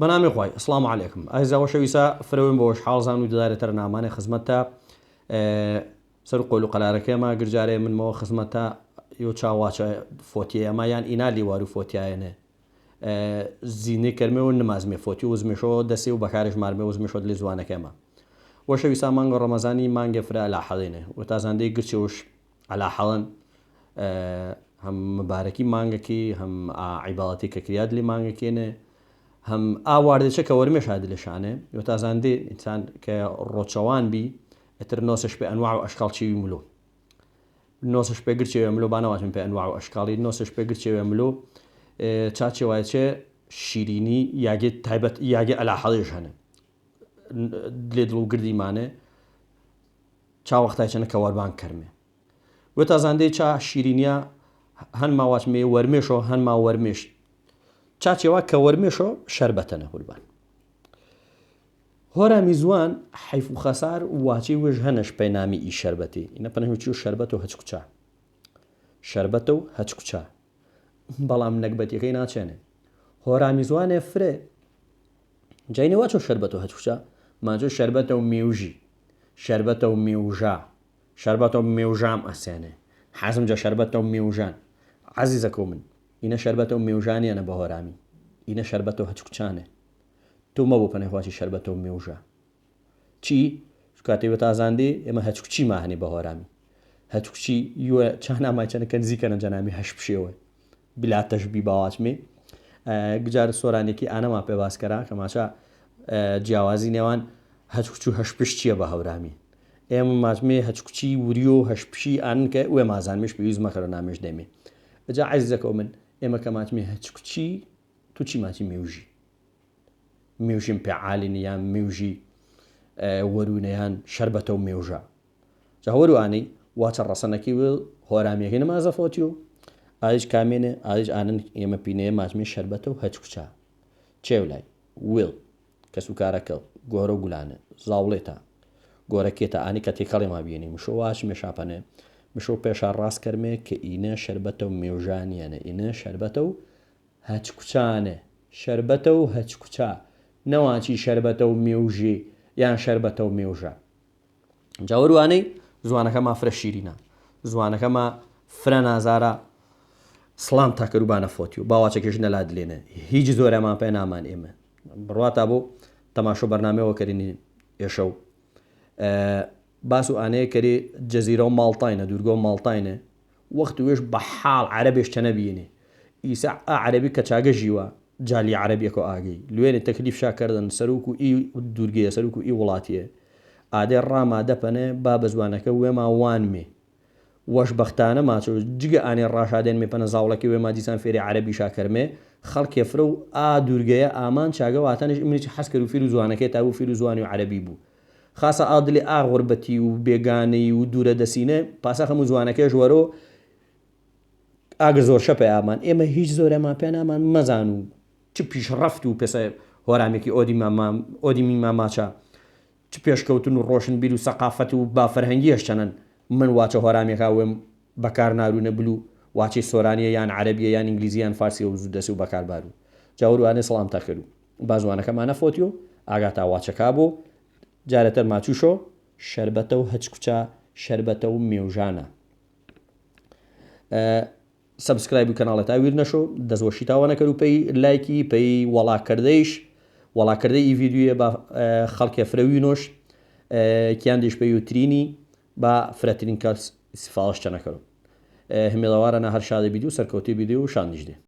بەنامی خوای اسلام علیکم ئایزا وەشەویسا فرەوین بۆش حاڵزان و ددارێ تەرە نامانێ خزمەتتا سەر قۆل و قەلارەکەێما گرجارێ منمەوە خزمەتتا یۆ چا واچە فۆتیەما یان ئینا لیوارو فۆتیاێنێ زینێ کەرمێ و نمازمێ فۆتی وزمێشۆ دەسێ و بەکارێش مارمێ وزمێشۆ دلێ زوانەکەێما وەشەویسا مانگۆ ڕەمەزانی مانگێ فرە ئەلاحەڵێنێ و تازاندەی گرچێوش عەلاحەڵن هەم مبارەکی مانگەکی هەم ئا عیباڵەتی کە کریاد لی مانگەکێنێ هەم ئا واردێچە کە وەرمێش ها دلێ شانێ و تازاندێ ئینسان کە ڕۆچەوان بی ئتر نۆسش پێ ئەنواع و ئەشکاڵ چیوی ملۆ نۆسش پێ گرچێوێ ملۆ با نەواچم پێ ئەنواع و ئەشکاڵی نۆسش پێ گرچێوێ ملۆ چا چێوایچێ شیرینی یاگێ تایبەت یاگێ ئەلاحەڵێش هەنە دلێ دڵ و گردی مانێ چا وەختای چەنە کە وەربانگ کەرمێ وێ تازاندەی چا شیرینیا هەن ما واچمێ وەرمێشۆ هەن ما وەرمێش چا چێوا کە وەرمێشۆ شەربەتەنە قوربان هۆرامی زوان حەیف و خەسار واچی وێژ هەنەش پەینامی ئی شەربەتی ئینە پەنە چی و شەربەت و هەچ کوچا شەربەتە و هەچ کوچا بەڵام نەگبەتیەکەی ناچێنێ هۆرامی زوانێ فرێ جاینێ واچۆ شەربەت و هەچ کوچا ماچۆ شەربەتە و مێوژی شەربەتە و مێوژا شەربەتە و مێوژام ئەسێنێ حەزم جە شەربەتە و مێوژان عەزیزەکەو من ئینە شەربەتە و مێوژانیانە بە هۆرامی ئینە شەربەتە و هەچ کوچانێ تۆ مەبۆ پەنای خواچی شەربەتە و مێوژا چی کاتێ وە تازاندی ئێمە هەچ کوچی ما هەنی بە هۆرامی هەچ کوچی یوە چانا مای چەنە کە نزیکەنە جەنامی هەش پشێوە بلا تەشبی باواچمێ گجار سۆرانێکی ئانەما پێ باس کەرا کە ماچە جیاوازی نێوان هەچ کوچ و هەش پشت چییە بە هەورامی ئێمە ماچمێ هەچ کوچی وریۆ هەش پشی ئانن کە وێ مازانمیش پێویست مەکەرە نامێش دەمێ جا عەزیزەکەو من ئێمە کە ماچمێ هەچ کوچی تو چی ماچی مێوژی مێوژیم پێ عالینی یان مێوژی وەرونەیان شەربەتە و مێوژە جا وەرو ئانەی واچە ڕەسەنەکی و هۆرامیەکەی نمازە فۆتی و ئاریج کامێنێ ئاریج ئانن ئێمە پینەیە ماچمێ شەربەتە و هەچ کوچا چێولای ویڵ کەس و کارەکە گۆرە و گولانە زاوڵێتە گۆرەکێتە ئانی کە تێکەڵێ ما بینی مشۆ واچ مێشاپەنێ مشۆ پێشا ڕاست کەرمێ کە ئینە شەربەتە و مێوژانیانە ئینە شەربەتە و هەچ کوچانێ شەربەتە و هەچ کوچا نەواچی شەربەتە و مێوژی یان شەربەتە و مێوژە جا وەروانەی زوانەکەما فرە شیرینە زوانەکەما فرە نازارە سڵام تاکەروبانە فۆتی و باواچەکێش نەلا دلێنە هیچ زۆرەمان پێ نامان ئێمە بڕواتا بۆ تەماشۆ بەرنامەوە کەرینی ئێشە و باس و ئانەیە کەری جەزیرە و ماڵتاینە دوورگە و ماڵتاینە وەخت وێش بە حاڵ عەرەبێش چەنە بینێ ئیسە ئا عەرەبی کە چاگە ژیوە جالی عەرەبیەکۆ ئاگەی لوێنێ تەکلیف شا کەردن سەروک و ئی دوورگەیە سەروک و ئی وڵاتیە ئادێ ڕاما دەپەنێ با بە زوانەکە وێما وانمێ وەش بەختانە ماچۆ جگە ئانێ ڕاشادێن مێ پەنە زاوڵەکی وێما دیسان فێری عەرەبی شا کەرمێ خەڵکێ فرە و ئا دوورگەیە ئامان چاگە واتەنش ئمنیچ حەز کەرو فیر و زوانەکەی تا بوو فیر و زوانی و عەرەبی بوو خاسە ئا دلێ ئا غوربەتی و بێگانەی و دوورە دەسینە پاسا هەموو زوانەکەیش وەرۆ ئاگر زۆر شەپێ ئامان ئێمە هیچ زۆرەمان پێ نامان مەزان و چ پیشڕەفت و پێسە هۆرامێکی ئۆدی ماما ئۆدی میما ماچە چ پێشکەوتن و ڕۆشنبیر و سەقافەت و با فەرهەنگیەش چەنەن من واچە هۆرامێکا وێم بەکار ناروونە بلو واچەی سۆرانیە یان عەرەبیە یان ئینگلیزی یان فارسیە و زوو دەسێ و بەکار بارو جاوروانێ سڵام تا کەرو با زوانەکەما نەفۆتیۆ ئاگاتا واچەکا بۆ جارەتەر ماچوشۆ شەربەتە و هەچ کوچا شەربەتە و مێوژانە سبسکرایب کەناڵە تا ویر نەشۆ دەستوەشی تاوە نەکەر و پێی لایکی پێی وەڵا کردەیش وەڵا کردەی ئی ڤیدیۆیە با خەڵکێ فرە وینۆش کیان دیش پێی و ترینی با فرەترین کەس ئیستفادەش چەنەکەرو همێدەوارە نە هەر شادە بیدی و سەرکەوتێ بیدی و شاندیش دێ.